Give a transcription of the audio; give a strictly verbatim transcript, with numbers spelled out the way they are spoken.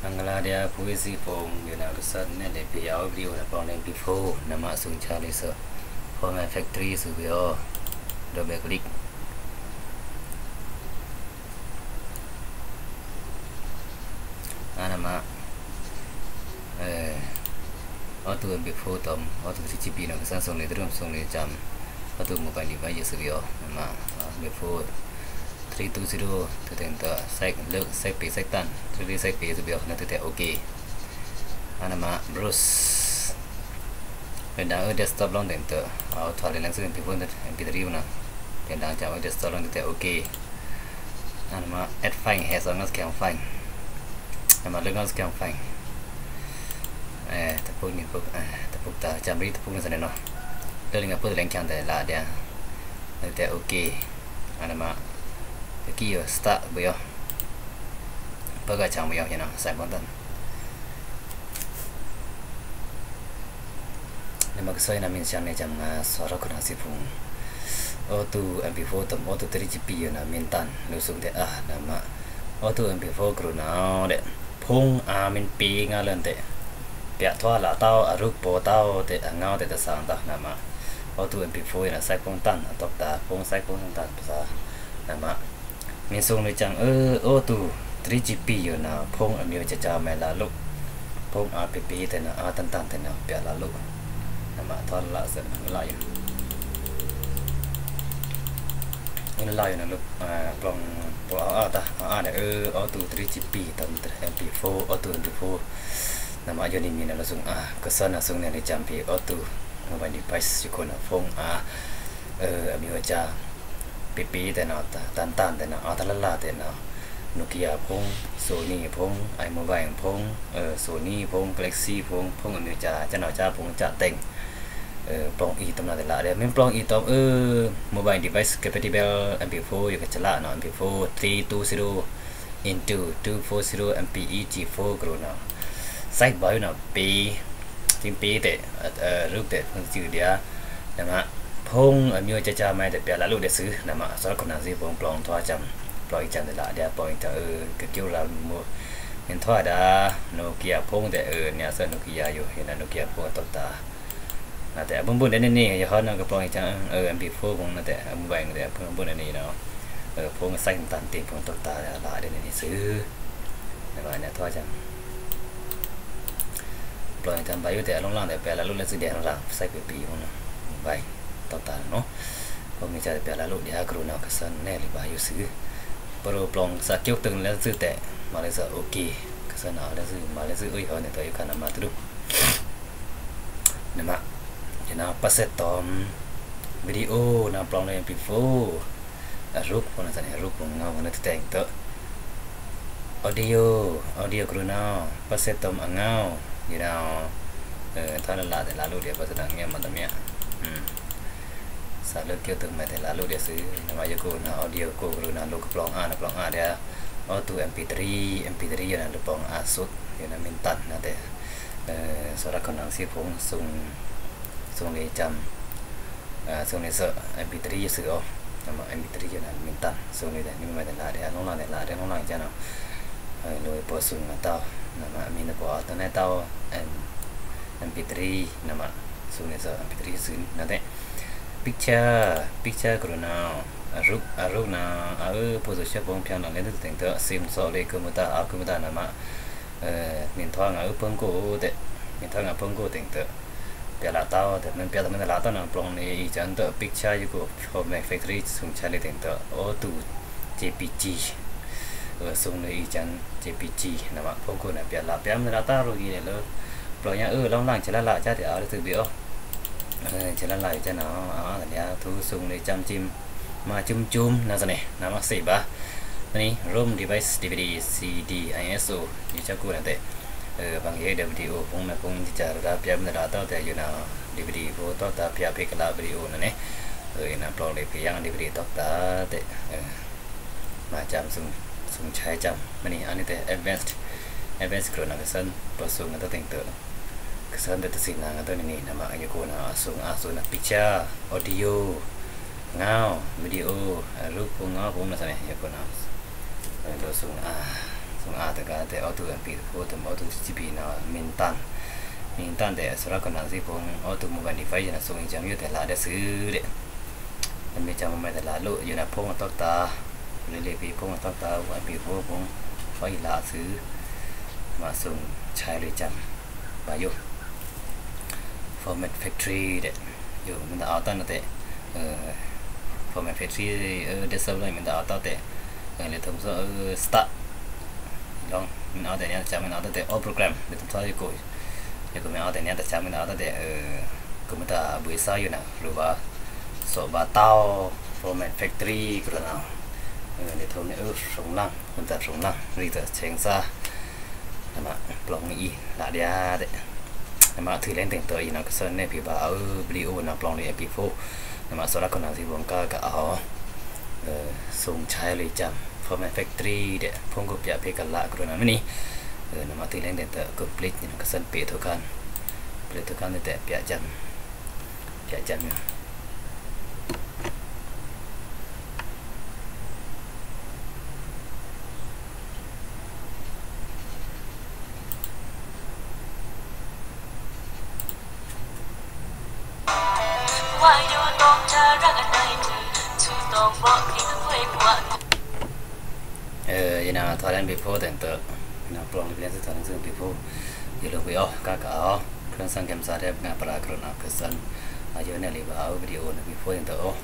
Angala dia puisi pong yuna lusat ne le pi au video na pong leng before nama sung chali so format factory su bio. Double click. Anama eh auto M P four tom auto three G B na kasan song le drum song le jam auto mobile device su bio nama M P four three two zero tu teng ta sek lek sek pi sek tan three sek pi su bio na tu te okay. Anama Bruce. Pen dang ơ desktop long teng ta au thua le lang su M P four M P three na. Pen dang jam ơ desktop long teng ta okay. Anama add file he so ngas kiang file. Anama lek ngas kiang file. Eh, tapuk ni puk, eh, tapuk ta jam ri tapuk na sa ne no. Lek ling a puk leng kiang ta la dia. Lek te okay. Anama. Ki yo start bu yo. Pek a chang bu yo, you know, sai bon tan. Nama ka soi na min siang ne jam nga sora kuna si pung. Auto M P four tom auto three G B yo na min tan. Lu sung te ah nama. Auto M P four kru na de. Phung a min pi nga len te. Pia thua la tau a ruk po tau te a ngau te ta sang ta nama. Auto M P four yo na sai phung tan a tok ta phung sai phung tan pasa nama. Min sung lui chang ơ auto three G B yo na phung a myo cha cha mai la lu. Phung a pi pi te na a tan tan te na pia la lu. Nama thua la se la yo. Ina la yo na lu, ah, plong po a a ta a a ne ơ auto three G B tam M P four auto M P four. Nama yo ni mi na lu sung a ka sa na sung ne lui chang pi auto mobile device yo ko na phung a ơ a myo cha. Pipi te na ta, tan tan te na, a ta la la te na. Nokia phung, Sony phung, iMobile phung, eh, Sony phung, Galaxy phung, phung a myo cha, cha na cha phung cha teng. Eh, plong i tom na te la de. Min plong i tom, eh, mobile device compatible M P four yo ka cha la na, M P four three two zero into two four zero M P E G four kru na. Sai ba yo na pi. Ting pi te, eh, ruk te, phung siu dia. Nama, phung a myo cha cha mai te pia la lu de su. Nama, sora kuna si phung plong thua cham. Plong i cham te la dia, plong i cham, eh, ka kiu la mu. Min thua da, Nokia phung te, eh, nia sa Nokia yo, ina Nokia phung a tok ta. Na te, a bun bun de ni ni, yo hon na ka plong i cham, eh, M P four phung na te, a bun bun de ni na. Eh, phung sai tan te phung tok ta la de ni ni su. Nama, nia thua cham. Plong i tam ba yu te a long lang te pia la lu le su de lang sai pi pi mo na. Bai. Tau ta no. Ko mi cha pia la lu de a kru na ka san ne li ba yu su. Paro plong sa kiok teng le su te. Ma le sa okay. Ka san na le su ma le su ui ho ne to yu ka na ma tu. Nama. Ina pa se tom. Video na plong le M P four. A ruk pun a san a ruk pun ngau na teng to. Audio, audio kru na, pa se tom a ngau, you know, eh, thua la la te la lu dia pa se na ngia ma ta mia. Hmm. Sa lu kio tung ma te la lu dia su, nama yo ko na audio ko kru na lu ka plong a na plong a dia. Auto M P three, M P three yo na lu plong a sut, yo na min tan na te. Eh, sora ko nang si phung sung, sung le cham. Ah, sung le sa M P three yo su o. Nama M P three yo na min tan. Sung le ni ma te la de, long la de la de, long la cha na. Ai, lo po sung na tau. Nama min po a ta na tau. M, M P three, nama sung le sa M P three su na te. Picture, picture kru na. A ruk, a ruk na. A, eh, po su sha pong piang na le tu teng to. Sim so le computer, a computer nama. Eh, min thua nga u pong ko te. Min thua nga pong ko teng to. Pia la tau te, min pia ta min la tau na plong ni i chan to picture yo ko format factory sung cha le teng to. Auto J P G. Eh, sung ni i chan J P G. Nama pong ko na pia la, pia min la tau ro gi le lo. Plong ya, eh, long lang cha la la cha te a le tu bi o. Eh, cha la la cha na, a, a, ya tu sung ni cham chim. Ma chum chum na sa ne, nama se ba. Ni, ROM device, D V D, C D, I S O, yu cha ku na te. Eh, bang ye D V D o, phung ma phung cha ra pia ma ra ta te yu na D V D pho to ta pia phe ka la video na ne. Eh, na plong le phe yang D V D to ta te. Eh, ma cham sung, sung chai cham. Ma ni, ani te advanced, advanced kru na ka san, pa sung na ta teng to. Ka san te ta sin na nga to ni ni, nama yu ku na sung a sung na picture, audio, ngau, video, a ruk phung ngau phung na sa ne, yu ku na. Eh, lo sung a. Sung a taka te auto M P four te auto C P na mintan. Mintan te sura kona si pong auto mobile device na sung i jam yo te la de su de. Mi jam mai te la lu yo na pong tok ta. Lili pi pong tok ta M P four pong. Oi la su. Ma sung chai lu jam. Ba yo. Format factory de. Yo, minta auto na te. Format factory de sab la minta auto te. Le thum so start. Long min a te nia ta chang min a te all program. Bi tum sa yu ko. Yu ko min a te nia ta chang min a te, eh, ko min ta bui sa yu na lu ba. So ba tau format factory ko na. Eh, ni thom ni, eh, sung lang, min ta sung lang, ri ta cheng sa. Nama plong ni i la dia de. Nama thui leng teng to i na ka son ne pi ba, eh, bli u na plong ni M P four. Nama so la ko na si bong ka ka a ho. Eh, sung chai li jam. Format factory de phone ko pia pe ka la ko na mini. Eh, nama tui leng de ta complete ni ka san pe to kan. Pe to kan de pia jam. Pia jam ni. Eh, ina thalen before tento. Ina plong di bilen si thalen sung before. Ilo kui oh, kaka oh. Kren sang kem sa dep nga para kron oh, kesan. Ayo ne li ba oh, video ne before tento oh.